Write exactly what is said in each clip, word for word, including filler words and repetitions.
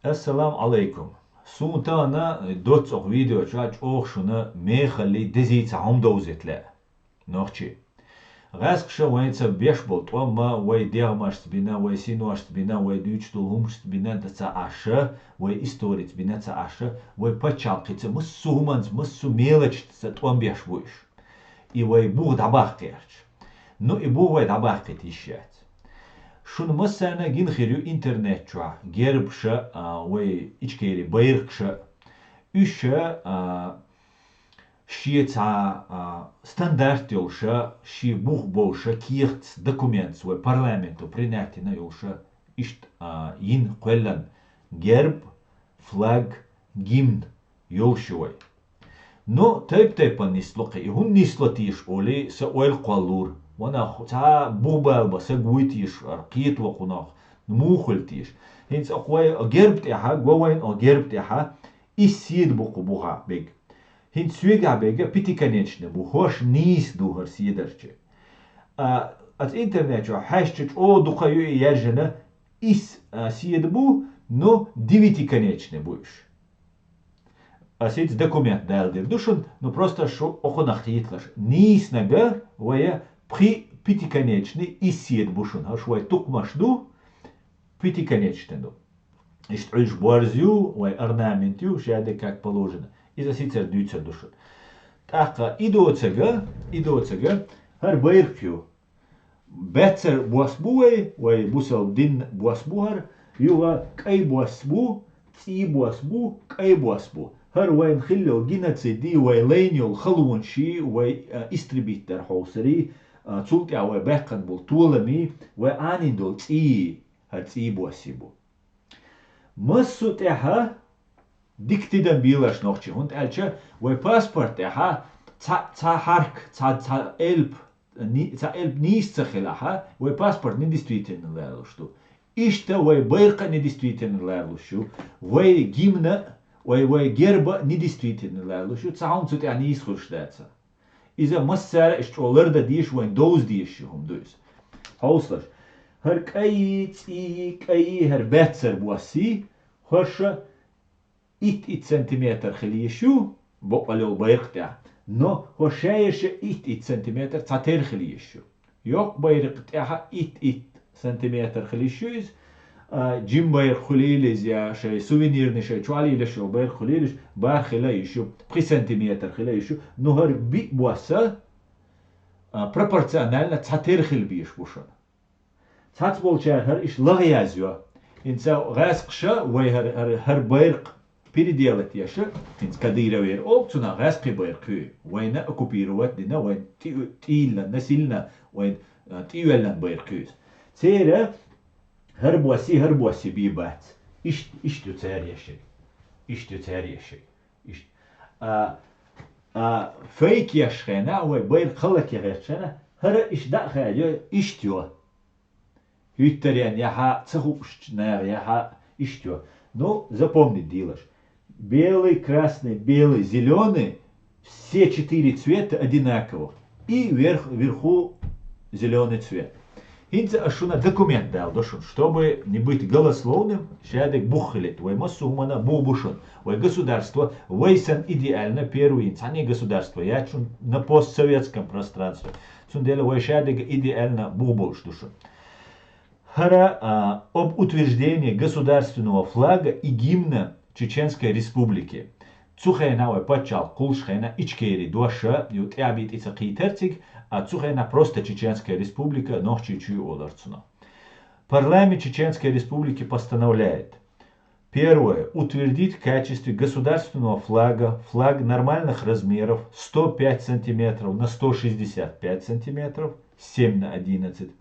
Ассаламу Ӏалайкум. Суна тахана доццу оха видео чохь чӀогӀа шуна мехаллий дезий цхьа хӀума довзийта лаьа. Нохчий. ГӀаьскхаша вайца беш болу тӀом ма вай дегӀмашца бина, вай синошца бина, вай дуьйцуш долу хӀумашца бина ца Ӏаш, вай историца бина ца Ӏаш, вай пачхьалкхица массо а хӀуманца, массо а мелочца тӀом беш бу уьш. И вай бух дӀабаккха гӀерташ. Ну, и бух вай дӀабаккхийта йиш яц. Шуна массарна гина хир ю интернет чохь гербаша, а, вай Ичкери байракхаша. Уьш, а, шен цхьа, а, стандарт йолуша, шен бух болуша, кехатца, документца вай парламенто принятина йолуша, иштта, а, йина кхоьллина герб, флаг, гимн йолуш ю вай. Но тайп-тайпана нисло кхин. И хӀунда нисло теша олий, сан ойла кхоллалура. Ванах цхьа бух бала бан саг вуй теша, ара кхета вакхунах, муха хуьлу теша. ХӀинца оха вай герб тӀехьа, го вайна оха герб тӀехьа, исс седа бу кху бухахь бега. ХӀинца соьгахь бега пятиконечный бу, хӀорш нийса ду хӀара седарча. А, аса интернет чохь хьаьжча чӀогӀа дукха ю и яьржина, исс, а, седа бу, но девятиконечный бу уьш. Аса хӀинца документ дала дийр ду шуна, ну просто шу окхунах кхеталаш. Нийсанага вая пхи пятиконечный исс седа бу шуна. ХӀорш вай тукхамаш ду, пятиконечный ду. Иштта Ӏуьллуш борз ю, вай орнамент ю, шадерг как положено. Иза сицар дуьйцур ду шуна. ТӀаккха и доцага, и доцага, хӀара байракх ю. Баьццара бос бу вай, вай бусалба дин бос бу хӀара, юха кӀай бос бу, цӀий бос бу, кӀай бос бу. ХӀара вайна хилла йолу геноцид, вай лайна йолу халонаш, вай, а, истребить дар хьовсарий, а, цул тӀаьхьа вай баьккхина болу толамий, вай Ӏанийна долу цӀий, хӀара цӀий бос бу. Массо а тӀаьхьа дика тидам бийлаш нохчий, хӀунда аьлча вай паспорт тӀехьа цхьа, цхьа хьарк, цхьа, цхьа элп, ни-, цхьа элп нийса ца хилахьа, вай паспорт недействительно лалуш ду. Иштта вай байракх а недействительно лалуш ю, вай гимна, вай, вай герба а недействительно лалуш ю, цхьа хӀума цу тӀехь нийса хуьлуш дац. Иза массара а иштта чӀогӀа лардан дезаш, вайн довза дезаш ю хӀума ду иза. Хьовсалаш. ХӀара кӀайи, цӀийи, кӀайи, хӀара баьццара босси, хӀорша итт-итт сантиметр хила йиш ю, бокъал йолу байракх тӀехь. Но хӀорш шаерша итт-итт сантиметр цхьатера хила йиш ю. Йоккха байракх тӀехь итт-итт сантиметр хила йиш ю иза, а, жима байракх хуьлийла иза, я шайн сувенирный, шайн чохь лелаш йолу байракх хуьлийла иза, бархӀ хила йиш ю, пхи сантиметр хила йиш ю. Ну, хӀара биъ босса, а, пропорционально цхьатера хила безаш бу шуна. Цхьацца болчара хӀара иштта лаха язйо. ХӀинца гӀаьскхаша вай хӀара, хӀара, хӀара байракх переделать еш, хӀинца Кадыровера олу цунах гӀаьскхи байракх ю. Вайна оккупировать дина, вайн тӀе-, тӀейиллина, насильно, вайн, а, тӀейиллина байракх ю иза. Церан хӀара босси, хӀара босси бий бац. Ишт-, иштта ю цара ешиг. Иштта ю цара ешиг. Иштта. А, а, фейк еш хенахь, вай байракх хӀаллакьхи гӀерташ хенахь, хӀара иштта дӀа а хаьдо, иштта йо. ХӀуьттаренна яхьа, ца хуучу наха яхьа, иштта йо. Ну, запомнить дийлаш. Белый, красный, белый, зелёный, все четыре цвета одинаково. И вверх, вверху зелёный цвет. ХӀинца ас шуна документ дала до шуна, чтобы не быть голословным, шадерг бух хилийта. Вай массо а хӀумана бух бу шуна. Вай государство, вай санна идеально, первый, цхьанне государство яц шуна на постсоветском пространстве. Цундела вай шадерг идеально бух болуш ду шуна. ХӀара, а, об утверждении государственного флага и гимна Чеченской Республики. Цу хенахь вай пачхьалкх кхуллуш хенахь Ичкери дош а, ю тӀаьхьа бен тӀе ца кхийтар цига, а цу хенахь просто Чеченская Республика Нохчийчоь олура цунах. Парламент Чеченской Республики постановляет: первое. Утвердить в качестве государственного флага флаг нормальных размеров сто пять сантиметров на сто шестьдесят пять сантиметров, семь на одиннадцать,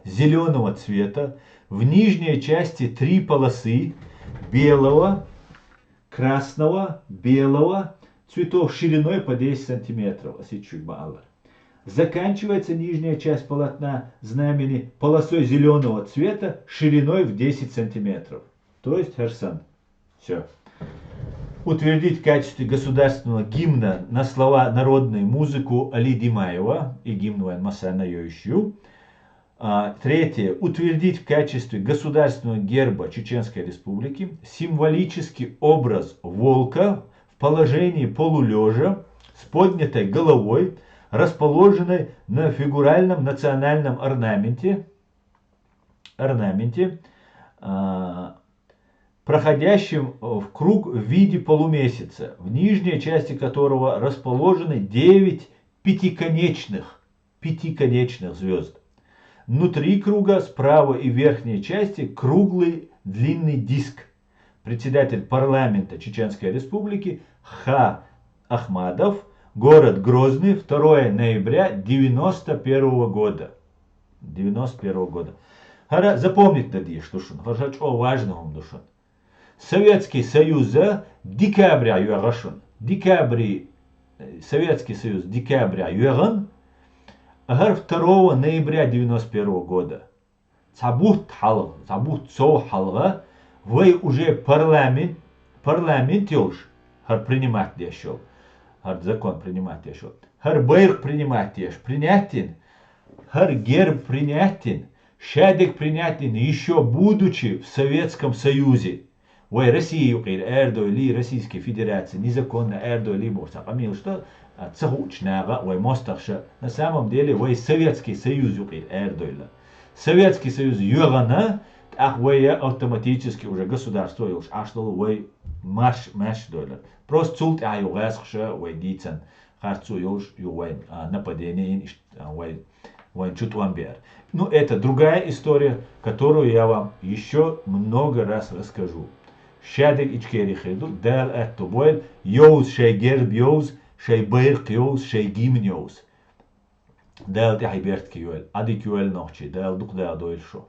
зелёного цвета, в нижней части три полосы белого, красного, белого цветов шириной по десять сантиметров, ас итт шуьга ма-аллара. Заканчивается нижняя часть полотна знамени полосой зелёного цвета шириной в десять сантиметров. То есть хӀара санна. Всё. Утвердить в качестве государственного гимна на слова народную музыку Али Димаева, и гимн вайн массарна йойуш ю. А, третье. Утвердить в качестве государственного герба Чеченской Республики символический образ волка в положении полулежа с поднятой головой, расположенной на фигуральном национальном орнаменте, орнаменте, а, проходящем в круг в виде полумесяца, в нижней части которого расположены девять пятиконечных, пятиконечных звезд. Внутри круга справа и в верхней части круглый длинный диск. Председатель парламента Чеченской Республики Ха Ахмадов, город Грозный, второе ноября девяносто первого года. Девяносто первого года. ХӀара запомнить дан дезаш ду шуна. ХӀара чӀоагӀа важный хӀама да шуна. Советский Союз декабря йоагӀа шуна. Декабре, э, Советский Союз декабря йоагӀа, а хӀара второго ноября девяносто первого года. Цхьа бутт хьалха, цхьа бутт сов хьалха, вай уже парламент, парламент йолаш, хӀара принимать деш йола, хӀара закон принимать деш йола, хӀара байракх принимать деш, принять дина, хӀара герб принять дина, шадерг принять дина, ещё будучи в Советском Союзе. Вай Россия юкъера арадойла, Российская Федерация, незаконно арадойла бохуш цхьа къамелаш да, а, ца хуучу наха, вай мостагӀаша. На самом деле, вай Советский Союз юкъера арадойла. Советский Союз йоьгӀана, тӀаккха вай автоматически уже государство йолуш Ӏаш долу вай марш, марш дойлар. Просто цул тӀаьхьа ю гӀаьскхаша вай дийцан, харцо йолуш ю вайн, а, нападение йина иштта, а, вай, вайн чу тӀом беара. Ну, это другая история, которую я вам ещё много раз расскажу. Шадерг Ичкери хир ду, Дала аьтто бойла, йовза шайн герб йовза, шайн байракх йовза, шайн гимн йовза. Дала тӀаьхье беркате йойла, Ӏадика йойла нохчий, Дала дукха дакъа дойла шу.